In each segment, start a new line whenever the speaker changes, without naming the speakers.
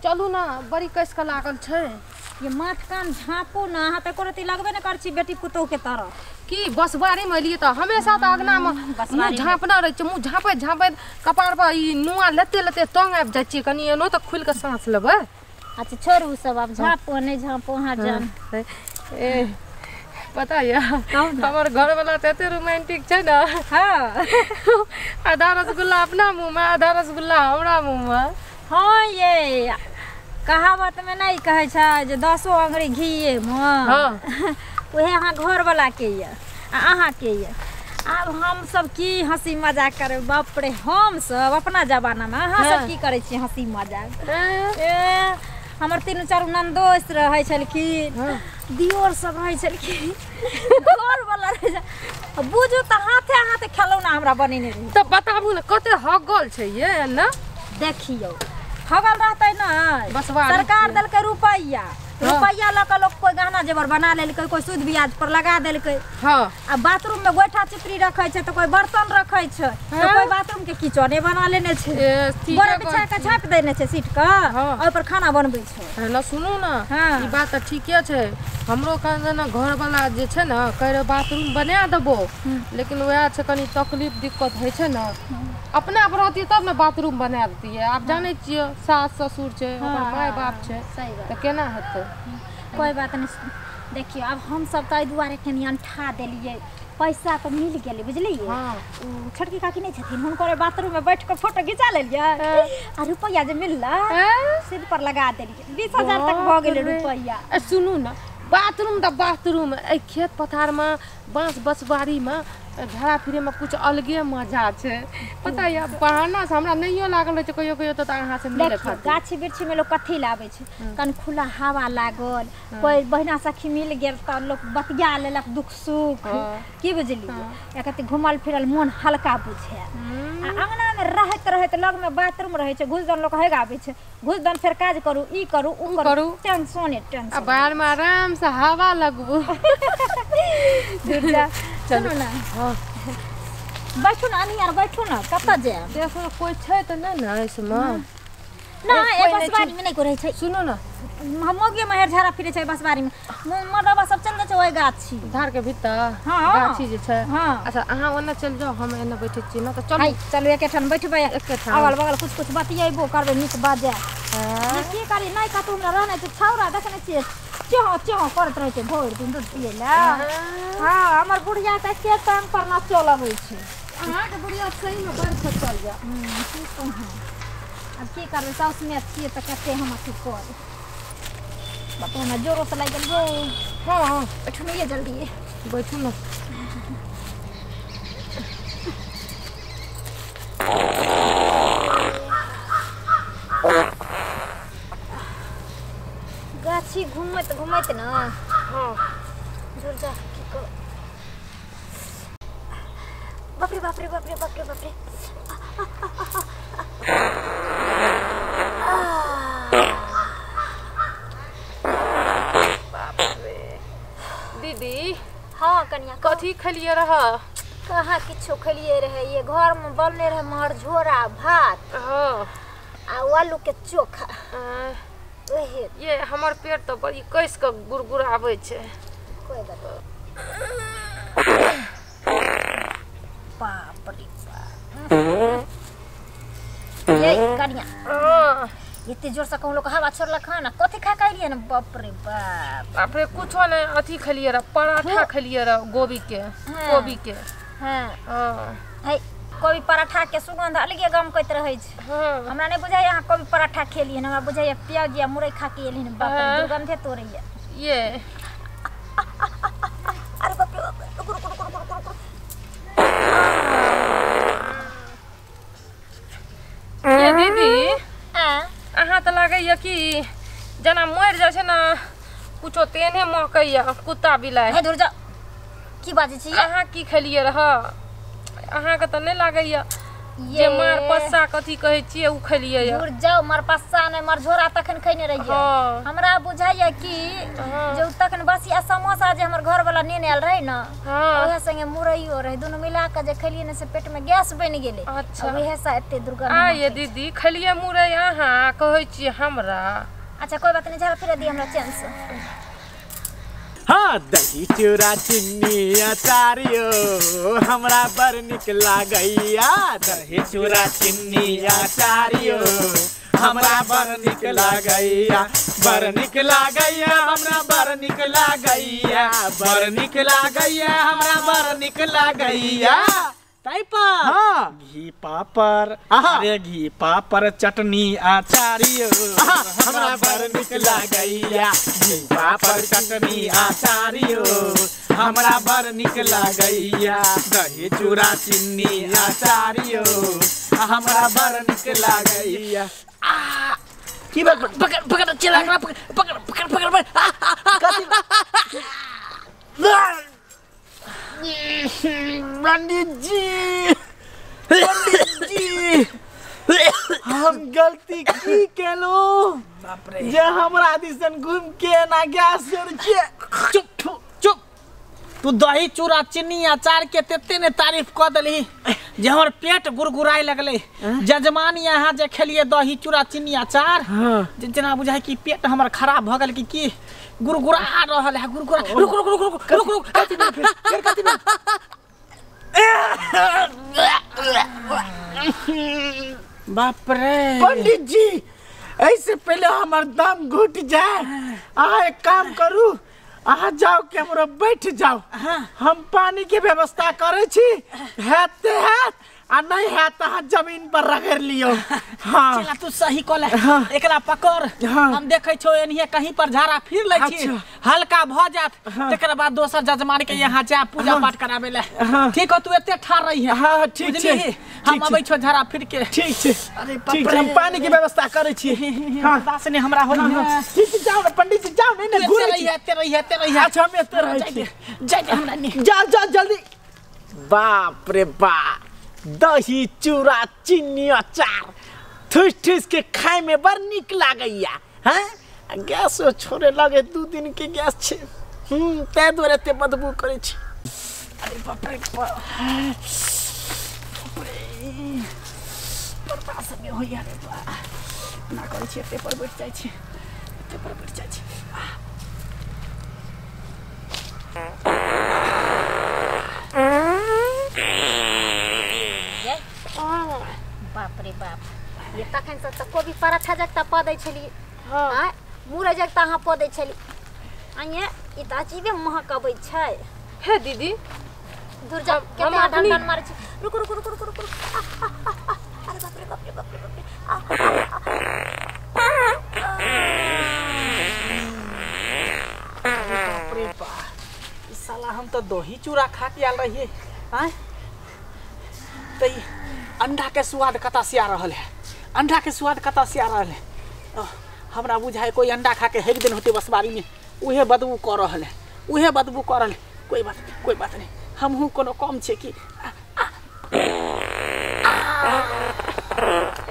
चलू ना बड़ी कस के लागल छै।
ये माथ कान झाँपू ना, अहाँ तऽ एको रत्ती लगबे नहि करै छी बेटी पुतोह के तरह।
की बसबारी में एलियै तऽ हमेशा तऽ अगना में मुँह झाँपने रहै छै, मुँह झाँपैत झाँपैत कपार पर ई नुआ लेते लेते तंग आबि जाइ छियै। कनि एनो तऽ खुलि कऽ साँस लेबै।
अच्छा छोड़ू सब, आब झाँपू नहि झाँपू अहाँ जान।
ए पता यऽ हमर घरवाला तऽ एते रोमांटिक छै ने।
हाँ
आधा रसगुल्ला अपना मुँह में, आधा रसगुल्ला हमरा मुँह में।
हाँ ये कहावत में नहीं कहै छै जे 10 अंगुरी घीये में।
हाँ
उहे अहाँ घरवाला के यऽ आ अहाँ के यऽ। आब हम सब की हंसी मजाक करबै, बाप रे। हम सब अपना जमाना में अहाँ सब की करै छी हंसी मजाक। ए हमर 3-4 ननदोस रहै छलखिन, दियोर सब रहै छलखिन, घरवाला रहै छल। बुझू तऽ हाथे हाथे खेलौना हमरा बनेने रहै।
तऽ बताबू ने कते हगल छै ये ना।
देखियौ हगल रहतै ने, सरकार देलकै रुपैआ, रुपैआ लऽ कऽ लोक कोइ गहना जेवर बना लेलकै, कोइ सूद ब्याज पर लगा देलकै।
हाँ
आ बाथरूम में गोइठा चिपड़ी रखै छै तऽ कोइ बर्तन रखै छै, तऽ कोइ बाथरूम के किचने बना लेने छै, बोरा बिछा के झाँपि देने छै सीट के, ओहि पर खाना बनबै छै।
ना सुनू ना, ई बात तऽ ठीके छै। हमरो कन घरवाला जे छै ने कहै रहै बाथरूम बना देबो, लेकिन वएह छै कनि तकलीफ दिक्कत होइ छै ने। अपना पर रहतियै तब ने बाथरूम बना देतियै। आब जानै छियै सास ससुर छै, ओकर माय बाप छै, तऽ केना हेतै।
कोइ बात नहि। देखियौ आब हमसब तऽ एहि दुआरे कनि अंठा देलियै, पैसा तऽ मिल गेलै बुझलियै। छोटकी काकी नहि छथिन, हुनकर बाथरूम में बैठ कऽ फोटो घिचा लेलियै आ रुपैआ जे मिललै सीध पर लगा देलियै। 20,000 तक भऽ गेलै रुपैआ।
सुनू ने बाथरूम तऽ बाथरूम, एहि खेत पथारमे बाँस बसबारीमे झाड़ा फिरैमे कुछ अलगे मजा छै। पता यऽ बहाना से हमरा नहियो लागल रहै छै कहियो कहियो तऽ अहाँ से मिलै खातिर।
गाछी वृक्षी में लोक कथी लाबै छै, कन खुला हवा लागल, कोइ बहिना सखी मिल गेल तऽ लोक बतिया लेलक दुख सुख, की बुझलियै। एक घुमल फिरल मोन हल्का बुझायल। आ अंगना में रहैत रहैत लग में बाथरूम रहै छै, घुस दन लोक हेग आबै छै, घुस दन फेर काज करू, ई करू उ करू, टेंशने टेंशन।
आ बाहर में आराम से हवा लगबू।
चलू ना।
हाँ
बैठू ना अनियार, बैठू ना, कतऽ जायब।
देखो कोइ छै तऽ नहि ने एहिमे।
ना ए बसबारी में नहि कोइ रहै छै।
सुनू ना
मौगी मेहर झाड़ा फिरै छै बसबारी में, मर्दबा सब चलि जाइ छै ओहि गाछी
धार के भीतर।
हाँ
गाछी जे छै।
हाँ
अच्छा अहाँ ओन्ने चलि जाउ, हम एने बैठै छी ना। तऽ चलू
चलू एकेठाम बैठबै,
एकेठाम
अगल बगल कुछ कुछ बतियेबो करबै, नीक बाजै। की करी नहि कतहु हमरा रहनाइ छै। छौड़ा देखने छियै चेहो चेहो करैत रहै छै भरि दिन दूध पियै लए। हाँ हमर बुढ़िया तऽ एके टांग पर ना चल अबै छै।
अहाँके बुढ़िया सही में बड़ खचल जा।
की कहूँ आब, की करबै, साउस में छियै तऽ कते हम अथी करी। बाप हमरा जोरो से लागि गेल यौ।
हाँ
बैठू ने ये जल्दी,
बैठू ना।
गाछी घूमैत घूमैत ना।
हाँ
जोर जा की करू। बाप रे बाप रे बाप रे बाप रे बाप रे।
बाप रे दीदी।
हाँ कनिया
कथी खेलियै रह?
कहाँ किछो खेलियै रहे, ये घर में बनले रहे मरझोरा भात।
हाँ
आ आलू के चोखा।
ये हमर पेट तऽ बड़ी कस के गुड़गुड़ाबै छै।
कोइ बात बाप रे बाप। ये कनिया एते जोर से कहूँ लोक हवा छोड़लक हन, कथी खा के एलियै न? बाप रे बाप।
बाप रे कुछो नहि, अथी खेलियै रह, पराठा खेलियै रह गोभी के, कोबी के।
हाँ है कोबी पराठा के सुगंध अलगे गमकैत रहै छै। हमरा नहि बुझाइए अहाँ कोबी पराठा खेलियै, हमरा बुझाइए प्याज या मुरई खा के एलियै। बाप रे दुर्गंधे तोड़ैए
ये।
अरे बाप रे बाप रे, रुकू रुकू रुकू रुकू रुकू।
ये दीदी अहाँ तऽ लागैए कि जेना मरि जाइ छै ने कुछो तेहने महकैए कुत्ता बिलाइ।
हे दूर जा, की बाजै छी
अहाँ? की खेलियै रह? अहाँके तऽ नहि लागैए जे मार पस्सा कथी कहै छियै उ खेलियै या।
दूर जाउ, मरपस्सा नै मरझोरा तखन खैने रहियै। हमरा बुझाइया कि जे तखन बसिया समोसा जे हमर घर वाला नेने आयल रहे न, ओहे संगे मुरैयो रहे, दुनू मिला के जे खेलियै ने से पेट में गैस बनि गेलै।
अच्छा
ओहे से एते दुर्गंध।
आ ये दीदी खेलियै मुरै अहाँ कहै छियै हमरा।
अच्छा कोई बात नहीं, झाड़ फिर दी हमरा चैन से।
हाँ दही चूड़ा चीनी अचारियो हमरा बड़ निक लागैया। दही चूड़ा चीनी अचारियो हमरा बड़ निक लागैया। बड़ निक लागैया हमरा बड़ निक लागैया। बड़ निक लागैया हमरा बड़ निक लागैया।
ताहि पर
हाँ
घी पापड़, अरे घी पापड़ चटनी अचारियो
हमरा बड़ निक लागैया। घी पापड़ चटनी अचारियो हमरा बड़ निक लागैया। दही चूड़ा चीनी अचारियो हमरा बड़ निक लागैया।
की बात, पकड़ पकड़ चला पकड़ पकड़ पकड़ पकड़।
पंडित जी, पंडित जी हम गलती की केलू जे हमरा दिसन घूम के ना गैस छै।
चुप चुप, तू दही चूड़ा चीनी अचार के तेते ने तारीफ क देलही जे हमर पेट गुरगुराए लगले। जजमान यहाँ जे खेलिए दही चूड़ा चीनी अचार, जेना बुझाय कि पेट हमर खराब भ गेल कि गुरगुरा रहल है। गुरगुरा रुक रुक रुक रुक रुक रुक कथी में। बाप रे
पंडित जी, ऐसे पहले हमर दम घुट जाए, अहाँ एक काम करू, अहाँ जाओ के हमरो बैठ जाओ। हम पानी के व्यवस्था करे छी, हैत हैत आ नहीं हैत अहाँ जमीन पर रगड़ लियो। हाँ
चला तू सही कहले। हाँ। एकरा पकड़। हाँ। हम देखै छौ एनहिए कहीं पर झाड़ा फिर लै छी। अच्छा। हल्का भ जात। हाँ। तकर बाद दोसर जजमान के यहाँ जा पूजा पाठ कराबे ले। हाँ। ठीक हो, तू एते ठार रही है।
हाँ ठीक छै,
हम अबै छौ झाड़ा फिर के।
ठीक छै, अरे ठीक छै, हम पानी के व्यवस्था करै छी।
हां दास ने हमरा होली।
ठीक छै, जाओ ने पंडित जी, जाओ ने ने घुरै छी।
एते रही, एते रही।
अच्छा हम एते रहै छी,
जाय दे हमरा ने,
जा जा जल्दी। बाप रे बाप, दही चूड़ा चीनी अचार ठुस ठुस के खाए में बड़ निक लागैया। हैं गैसो छोड़े लगे, 2 दिन के गैस छै। तै दुआरे एते बदबू करै छै।
अरे बाप रे बाप रे, बर्दाश्त नहि होइया रे बा। ना करै छी, एते पर बैठ जाइ छी, एते पर बैठ जाइ छी।
बाप रे बाप, ये तखन से तऽ कोबी पराठा जगता पऽ दै छलियै। हाँ मुरै जगता अहाँ पऽ दै छली। आइए ई तऽ अजीबे महक अबै छै।
हे दीदी
दूर जा, केते ढन मारै छै। रुकु रुकु रुकु रुकु रुकु, अरे बाप रे बाप रे बाप रे बाप रे।
बाप रे बाप, ई साला हम तऽ दही चूड़ा खा के आयल रहियै। आँय त अंडा के स्वाद कतऽ से आ रहल है, अंडा के स्वाद कतऽ से आ रहल है। हमरा बुझाय कोई अंडा खा के हेक दिन होते बसबारी में, उहे बदबू कऽ रहल है, उहे बदबू कऽ रहल है। कोई बात नहीं, कोई बात नहीं, हमहूँ कोनो कम छै कि।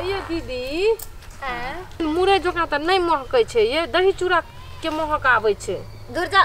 ये दीदी मुरै जकाँ तऽ नहि महकै छै, ये दही चूड़ा के महक आबै छै।
दूर जा,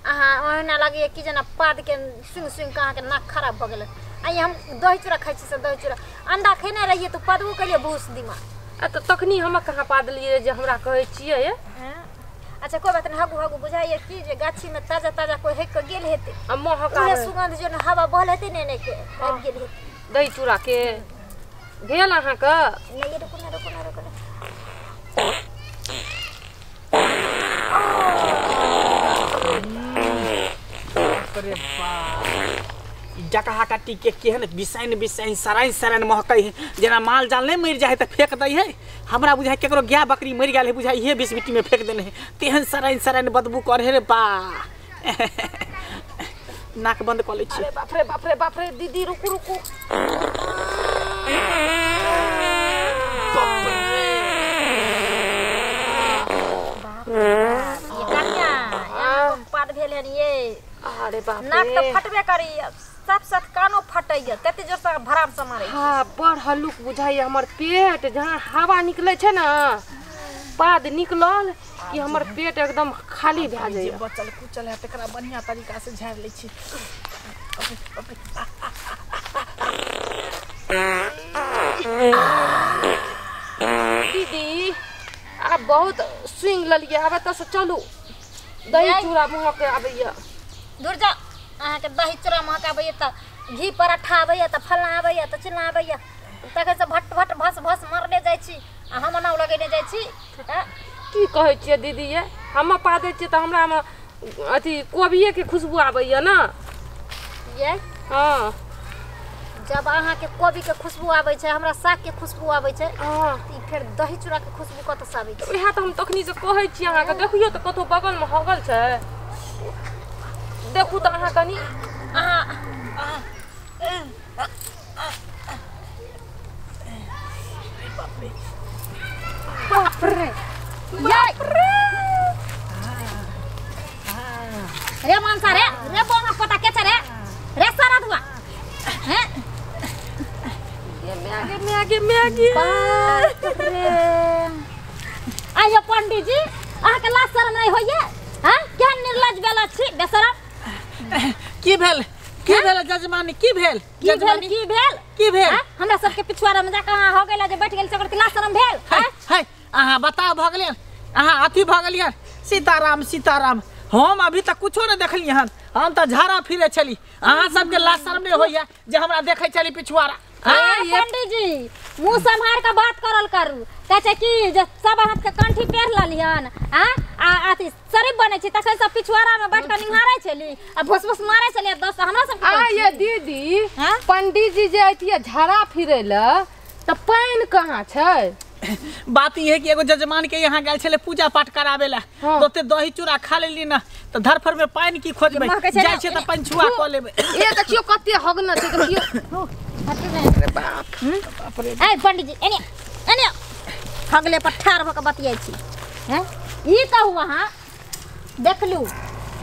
अहाँ ओहिना लगैया कि जेना पाद के सुनि सुनि के अहाँके नाक खराब भऽ गेल। आइ हम दही चूड़ा खाइ छी से दही चूड़ा, अंडा खेने रहियै तऽ पदबो केलियै भूस दिमा।
आ तऽ तखनी हम कहाँ पादलियै जे हमरा कहै छियै।
अच्छा कोई बात नहीं, हगू हगू बुझाइए कि जे गाछी में ताजा ताजा कोई हेक के गेल हेतै,
आ महक
उहे सुगंध जो हवा बहल हेतै ने ने के आबि गेल हेतै।
दही चूड़ा के भेल अहाँके?
नहीं रुकू ना, रुकू ना, रुकू ना।
अरे बाप, जकहा काटी के केहन बिसैन बिसैन सराइन सराइन महकै है, जेना माल जाल नहीं मरि जाए तऽ फेंक दै है। हमरा बुझाइ केकरो गाय बकरी मरि गेल है, बुझाइ इहे बीस मिट्टी में फेंक देने है, तेहन सराइन सराइन बदबू करे रे बा। नाक बंद कऽ लै छी।
अरे बाप रे बाप रे बाप रे, दीदी रुकू रुकू।
ये कन्या पाद भेल हन ये।
अरे बाप रे,
नाक तऽ फटबे करी, साथ साथ कानो फटैया तते जोर से भराम से मारै।
हां बड़ हल्लुक बुझाइया हमर पेट, जहां हवा निकलै छै ना पाद निकलल कि हमर पेट एकदम खाली भए जाइया।
बचल कुचल है तकरा बढ़िया तरीका से झाड़ लै छी।
दीदी आब बहुत स्विंग ललियै, आब एतऽ से चलू दही चूड़ा महक आबैया।
दूर जा, अहाँके दही चूड़ा महक आबैया तऽ घी पराठा आबैया तऽ फल्लाँ आबैया तऽ चिल्लाँ आबैया, तखन से भट भट भस भस मरने जाइ छी आ हम नाव लगेने जाइ छी।
की कहै छियै दीदी ये, हम पादै छियै तऽ हमरामे अथी कोबिएके खुशबू आबैया ना।
ये
हाँ
जब अहाँके कोबीके खुशबू आबै छै, हमरा सागके खुशबू आबै छै, तऽ फेर दही चूड़ाके खुशबू कतऽसँ आबै छै?
इएह तऽ हम तखनी से कहै छी अहाँके, देखियौ तऽ कतहु बगलमे हगल छै, देखू तऽ अहाँ कनि।
अहाँ
बाप रे बाप रे
रे मानसा रे रे बोमा पता के छै रे रे सारा धुआ हैं
ये मैगी मैगी मैगी।
बाप रे आइयो पंडित जी, अहाँ के लाज शरम नहीं होइए? हां केहन निर्लज बेला छी बेशरम।
की भेल की भेल जजमानी, की भेल
की भेल की भेल
की भेल?
हमरा सबके पिछुआरा में जाके अहाँ हो गेला जे बैठ गेल से ओकर लाज शरम भेल?
है अहाँ बताओ भऽ गेलियै अहाँ अथी भऽ गेलियै। सीताराम सीताराम, हम अभी तक कुछो नहीं देखलियै हन, हम तऽ झाड़ा फिरे छली, अहाँ सबके लाज शरम नहीं होइए जे हमरा देखै छली पिछुआरा।
पंडित जी मुँह सम्हार के बात करल करू, कहै छै कि जे सब हाथ के कंठी पेर लेलियन आ अथी शरीफ बनै छी तखन सब पिछुआरा में बैठ के निहारै छली आ भोस भोस मारै छली दोस्त हमरा सब।
आ ये दीदी पंडित जी जे अतियै झाड़ा फिरै ल तऽ पानि कहाँ छै?
बात ई है कि एगो जजमान के यहाँ गेल छले पूजा पाठ कराबे ला, ओते दही चूड़ा खा लेली ना तऽ धरफर में पानि की खोजबै, जाइ छै तऽ पानि छुआ कऽ लेबै।
ए देखियौ कते हगना छै, देखियौ।
अरे बाप बाप रे।
ए पंडित जी एने एने हगले पर ठार भऽ के बतियाइ छी हैं? ई कहू अहाँ देखलू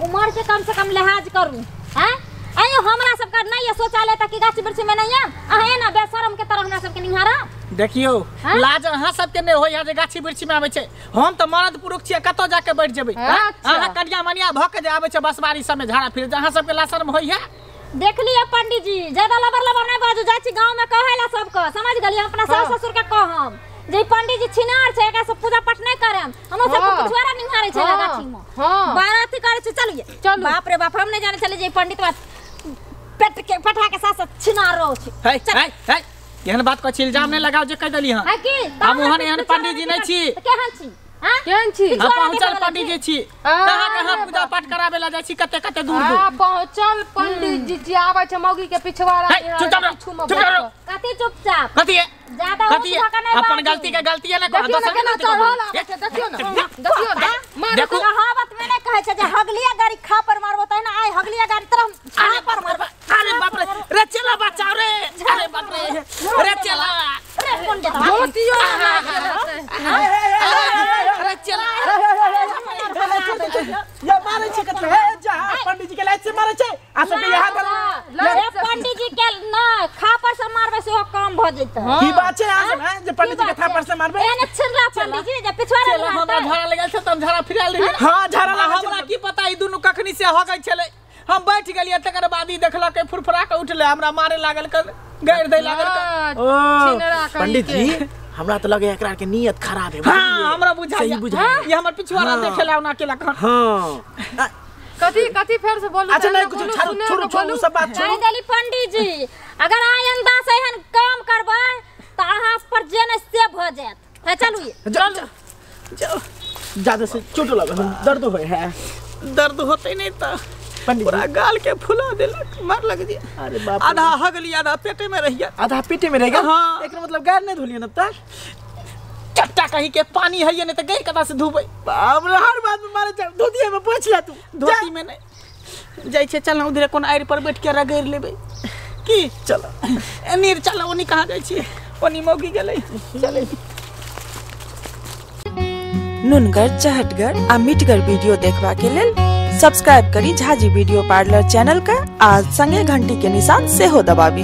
उमर के कम से कम लिहाज करू हैं? आइयो हमरा सबके नहीं शौचालय तक कि गाछ वृक्ष में नहीं आम, अहाँ एना बेशरम के तरह हमरा सबके निहारा।
देखियौ लाज अहाँ सबके नहीं होइए जे गाछी वृक्ष में आबै छै, हम तऽ मरद पुरुष छियै कतऽ जाके बैठ जेबै? अहाँ कनिया मनिया भऽ के जे आबै छै बसबारी सबमे झाड़ा फिर, अहाँ सबके लाज शरम होइए?
देख लिअ पंडित जी ज्यादा लबर लबर नहीं बाजू, जाइ छी गाँव में कहै ला सबके, समझ गेलियै? अपना सास ससुर के कहम जे पंडित जी छिनार छै, एकरा से पूजा पाठ नहीं करम, हमरा सबके पिछुआरा निहारै छै गाछी में, बाराती करै छै। चलिए
चलू।
बाप रे बाप, हम नहीं जाने छलियै जे पंडित बात पेट के पठा के साथ साथ छिनारो छै।
है है है एहन बात कहै छी, इल्जाम नहीं लगाओ जे कहि देली हन। हम ओहन एहन पंडित जी नहीं छी।
केहन छी? हां
केहन छी?
हम पहुंचल पंडित जी छी, कहां कहां पूजा पाठ कराबे ला जाइ छी, कते कते दूर दूर।
हां पहुंचल पंडित जी छी, आबै छै मौगी के पिछवाड़ा।
चुपचाप रहो, चुपचाप रहो।
कथी चुपचाप?
कथी है?
ज्यादा
कथी है? अपन गलती के गलती है ना कहो, दोसर के गलती
कहो। देखियो ना देखियो ना,
देखो
कहावत में नहीं कहै छै जे हगलिया गाड़ी खा पर मारबो त ना, आइ हगलिया गाड़ी तरह खा पर मारबो।
अरे बाप रे रे चला बचाओ रे, अरे बाप रे रे चला
रे कोन देता
धोतियो ना।
अरे चला
ये मारै छै कते हे जा पंडित जी के लाज से मारै छै आ सब यहाँ
रे पंडित जी के ना खा पर से मारबै सेहो काम भ जेतै।
की बात छै अहाँ सब हैं जे पंडित जी के थापर से मारबै?
एहन छिरला पंडित जी जे पिछवाड़ा
चला हमरा झाड़ा लगल छै त हम झाड़ा फिराल रही।
हां झाड़ा लागल।
हमरा की पता ई दुनू कखनी से हगै छलै, हम बैठ गेलियै तकर बाद ई देखलकै फुरफुरा के उठलै, हमरा मारे लागल कर गारि दै लागल कर।
ओ पंडित जी हमरा तो लगे एकरा के नियत खराब है।
हां हमरा बुझाइ
सही बुझाइ,
ये हमर पिछवाड़ा देखेला ओना केला।
हां
कथी कथी फेर से बोलू?
अच्छा नहीं कुछ, छोड़ू छोड़ू छोड़ू सब बात छोड़ू।
कहि देली पंडित जी अगर आइंदा से एहन काम करबै त अहाँ पर जे नै से भ जायत। है चलू
चलू जाओ, ज्यादा से चोट लगल दर्द होय है।
दर्द होते नहीं त पूरा गाल के फुला देलक, मार लग दिया।
अरे बाप,
आधा हगली आधा पेटे में रहिया।
आधा पेटे में रहेगा?
हां
एकर मतलब गाल नहीं धोलिए न तक?
चट्टा कहीं के पानी है नहीं त गई कता से धोबै।
बाप रे हर बात में मारे धोती में पोछ ला तू।
धोती में नहीं जाइ छै, चल उधरे कोन आड़ि पर बैठ के रगड़ लेबै की।
चल
एनीर चल, ओनी कहाँ जाइ छी, ओनी मौगी गेलै। चले
नुनगर चहटगर आ मिठगर वीडियो देखबा के लेल सब्सक्राइब करी झाजी वीडियो पार्लर चैनल के आ संगे घंटी के निशान सेहो दबाबी।